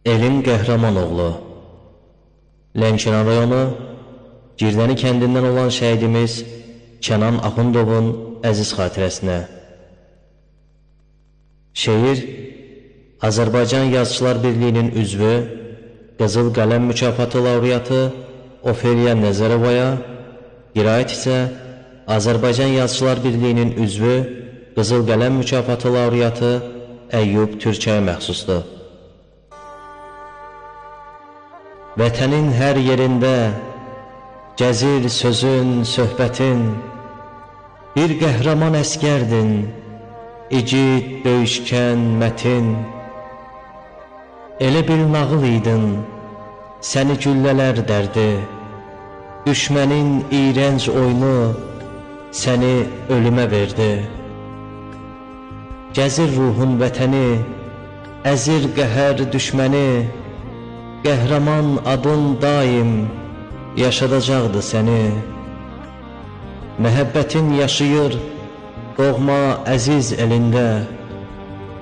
Elin qəhrəman oğlu, Lənkəran rayonu Girdəni kəndindən olan şəhidimiz Kənan Axundovun əziz xatirəsinə. Şeir Azərbaycan Yazıçılar Birliyinin üzvü, Qızıl Qələm mükafatı laureatı Ofeliya Nəzərovaya, qiraət isə Azərbaycan Yazıçılar Birliyinin üzvü, Qızıl Qələm mükafatı laureatı Əyyub Türkəyə məxsusdur. Vətənin hər yerində gəzir sözün, söhbətin, bir qəhrəman əskərdin, igid, döyüşkən, mətin. Elə bir nağıl idin, səni güllələr dərdi, düşmənin iyrənc oyunu səni ölümə verdi. Gəzir ruhun vətəni, əzir qəhər düşməni, qəhrəman adın daim yaşadacaqdı səni. Məhəbbətin yaşayır doğma əziz elində,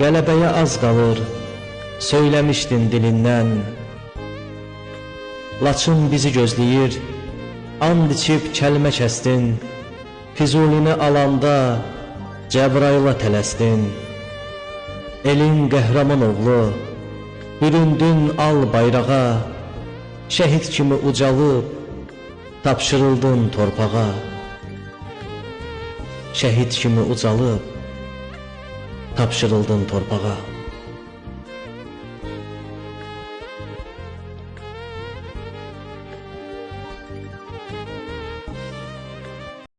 qələbəyə az qalır, söyləmişdin dilindən. Laçın bizi gözləyir, and içib kəlmə kəsdin, Füzulini alanda Cəbrayıla tələsdin. Elin qəhrəman oğlu, büründün al bayrağa, şəhid kimi ucalıb tapşırıldın torpağa. Şəhid kimi ucalıb tapşırıldın torpağa.